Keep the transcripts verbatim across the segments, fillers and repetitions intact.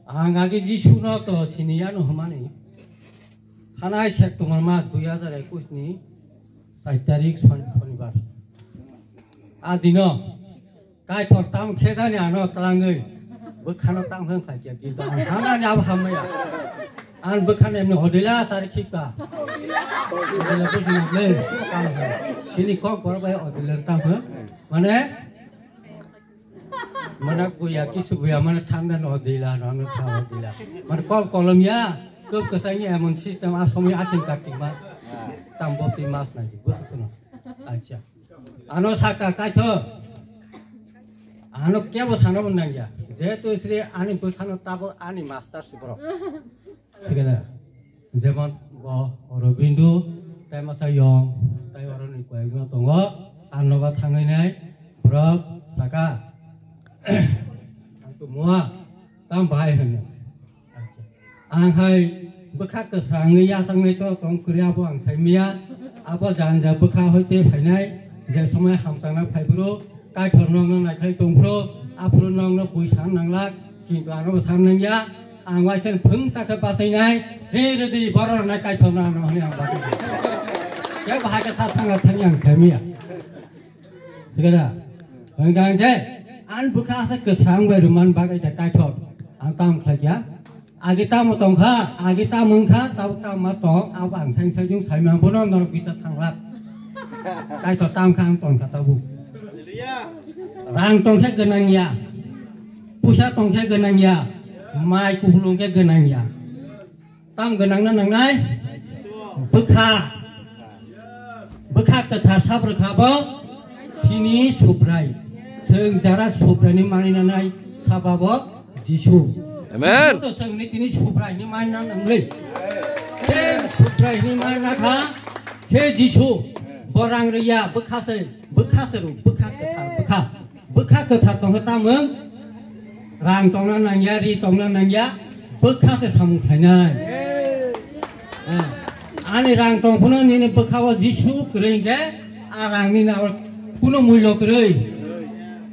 Ang agi Jisu no to sini yanu hwnmani. Thanai September mas dui hajar ekwis ni char tarik son-, sonibar. A dino Kaitor tam khe jani ano twlangwi bwkhano tam khe khlai khe kintu ang hamani abo hammaya. Ang bwkhano emni hodila sari khipka. Hodila bwkhano le tam khe. Sini kok bor bai hodila tam khe. Mane, mane guya kisu guya mane thanda no hodila no ano sa hodila. Mane kol kolom ya, kok kesai ni emon system a somoi asin katik ma. Tam boti mas nai bwswk no. Acha. Ano saka kaitho. Ano kebo sana bo nangya. Jehetu sri ani bwsano tabo ani master si borok. Thik ase? Jemon bo Aurobindo, tai masa Yong, tai oroni koyekno tongo. Ano ba thangwi nai borok saka. Ang to mua, tam bahai hwnwi. Ang hai bwkha kwsrangwi yachaknai to tong kwrwi abo ang sai maya. Abo janja bwkha hoite phainai, je somoi hamchakna phai phuru, Kaitor nokno naikhai tong phuru, aphuru nokno bui san nanglak, kintu ano bo san nangya. Ang waisa phwngsa khe bachainai, he rwdi borok rwnai Kaitor no ano hwnwi ang bachainai. Kebo hai khe tha thangna thangya ang sai maya. Thik da? Hwnkha hwnkhe, ang bwkha asa kwsang bai rwman bagwi da Kaitor. Ang tamo khlai kha. Agi tamo tongkha, agi tamo wngkha, tabuk tamo ma tong, abo ang saing saijung saimang bono norok bisas thanglat. Kaitor tam kha ang tongkha tabuk. Rang tongkhe gwnang ya. Puisa tongkhe gwnang ya. Mai kuplung khe gwnang ya. Tam gwnang na nangnai? Bwkha. Bwkha kwthar sab rwkha bo sini Subrai. Chwng jara Subraini manwi nanai saba bo Jisu. Amen. Jisu to chwngni tini Subraini manwi nangnai. Se Subraini manwi nakha, se Jisu. Bo rang rwya, bwkha se, bwkha se rw, bwkha kwthar, bwkha. Bwkha kwthar tongkhe tamung, rang tongna nangya, ri tongna nangya, bwkha se samung khlainai. Eh, ani rang tong phano nini bwkha o Jisu kwrwi hinkhe, a rang nini abo kuno mullo kwrwi.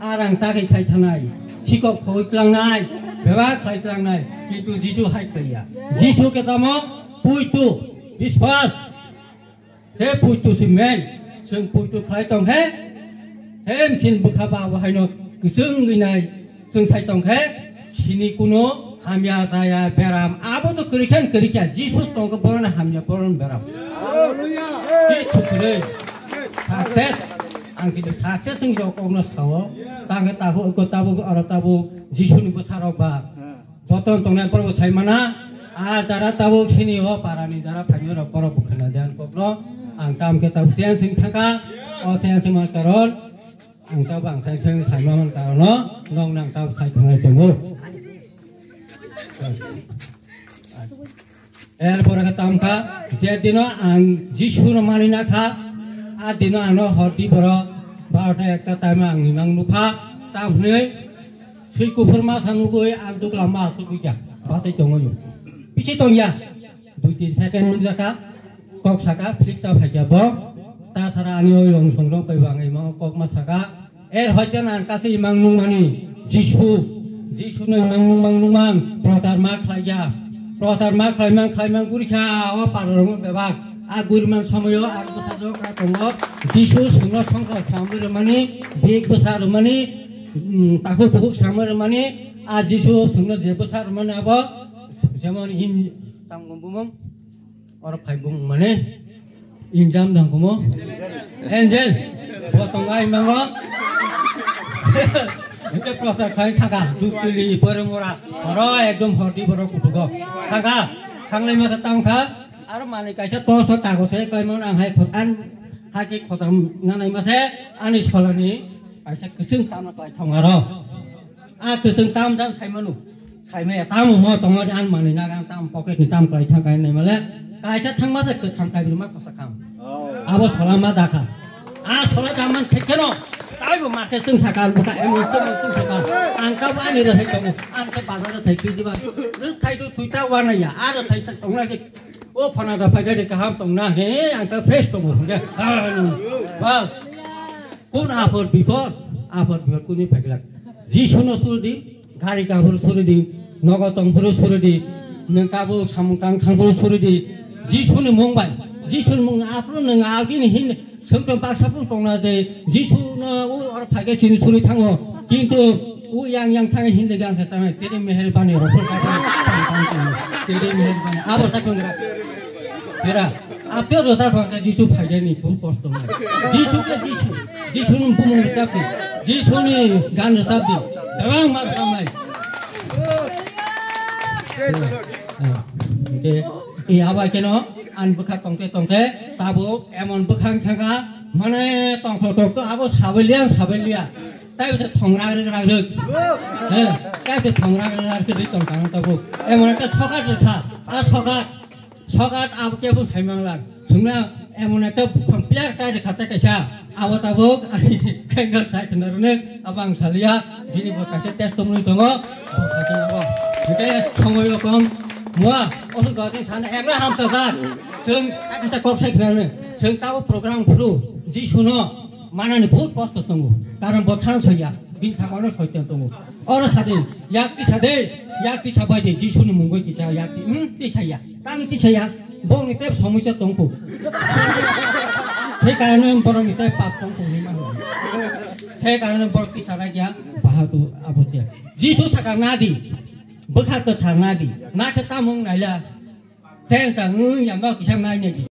A rang chakhi khai thanai, sikok khogwi tlangnai, bebak khlai tlangnai, kintu Jisu hai khlaiya. Jisu khe tamo puitu, biswas. Se puitu si men, chwng puitu khlai tong khe, se msin bwkha ba abo haino kwchwng wngwi nai chwng sai tong khe, sini kuno hamya jaya beram abo to kwrwi khe kwrwi khe, Jisu tong khe boroni hamya boroni beram. Hallelujah. Kichu kwrwi. Success. Ang kintu success wngwi rok kokno sao. Tang khe tabuk, tabuk, oro tabuk Jisuni bwsarok ba. Joto tongnai borok sai mana, a jara tabuk sini o parani jara phainai rok borok bwkhwna jani kokno ang kam khe tabuk siyan sing thangkha, o siyan sing ma karon ang tabuk ang sai sai sai ma man karono nong nang tabuk sai thangnai tongo. Er pore khe tam kha, je dino ang Jisu no mani na kha, a dino ano horti borok barota ekta time ang nimang nukha, tam hwnwi Swi kuphur masa nugwi ang duglam ma asugwi kya. Bachai tongo yo. Bisi tongya. Dui tin second nukjakha. Kok saka, flick sa phaikya bo. Ta sara ani oi rong song rok bai bangwi ma kok ma saka. Er hoite nang kasi imang nungmani. Jisu. Jisu no imang nungmang nungmang. Prochar ma khlaiya. Prochar ma khlaimang khlaimang gurikha o parorong bebak. A guriman somoyo ang bwsajwk kha tongo. Jisu songno songkha samwi rwmani, bik bwsa rwmani, mm, takhuk bukhuk samwi rwmani, a Jisu songno je bwsa rwmani abo, jemon in, tamo bumung, oro phai bumung mane, injam dang kumo, angel, bo tongo ai mango. Hingke prochar khlai thaka, duk tuli, borong ora, oro ekdom hordi borok kutugo. Thaka, thanglai masa tang kha, Aro manwi kaisa torch o kago se khlaimano ang hai khos-, an hai khe khosam nanai mase ani solani kaisa kwchwng tamno klai thang aro. A kwchwng tam jang saimano. Saimaya tamo mo tongo de an manwi naga tam pocket ni tam klai thang kai nai male. Kaisa thang mase kwtham kai ma khosa kam. Abo sola ma dakha. A sola jaman thik kheno. Tai bo ma khe chwng saka buka em chwng chwng saka. Ang ka ba ani rw hai tongo. Ang khe bazar rw thai twi diba. Rw thai tu twi ta wa na ya. A rw thai sak tong na khe. O phana da phai de kaham tong na he ang ta fresh tongo. Bas. Kun apor bipor? Apor bipor kuni phai glak. Jisu no suri di. Gari kahur suri di. Nogo tongphuru suridi, nwng tabuk samung tang thangphuru suridi, Jisuni mung bai, Jisuni mung aphuru nwng agini hin swngchom baksa phuru tongna je, Jisu no u or phaikhe chini suri thango, kintu u yang yang thang hindi gansa samai, teri meherbani rokol kata, teri meherbani, abo sakungra, tera, apyo rosa khwangkhe Jisu phaikhe ni, bu kosto nai, Jisu ke Jisu, Jisuni bumung rwchapdi, Jisuni gan rwchapdi, tabang ma samai. Hwnkhe, e, abo hai kheno, ani bwkha tongte tongte, tabuk emon bwkhang thangkha, mane tongthok tongthok abo sabailiya, sabailiya. Tai se thong rang rwk rang rwk. He, tai se thong rang rwk rang rwk tong tong tabuk. Emon ekta sokat rwkha, a sokat, sokat abo kebo saimang lang. Sungna emon ekta buphang player kai rwkha tei kaisa. Abo tabuk ani angle sai khna rwnek abo ang salia. Bini bo kaisa test tongmani tongo. Bo sai khna bo. Hwnkhe somoi bo kom. Mua osu gati sana emra hamsa sa. Sung kaisa kok sai khna rwnek. Sung tabo program phuru Jisuno manani bahut kosto tongo. Karon bo than soya. Bini thangmano soitan tongo. Oro sadi, yak tisa de, yak tisa bai de, Jisuni mungoi kisa yak ti, hmm, tisa ya. Tang tisa ya, bongni tep somisa tongkho. Sei karone borokni tep pap tongkho hinwi mano. Sei karone borok tisa rak ya, bahatu abo tiya. Jisu saka nadi, bwkha kwthar nadi, nakhe tamung naila. Sei ta nung yamba kisa nai nai.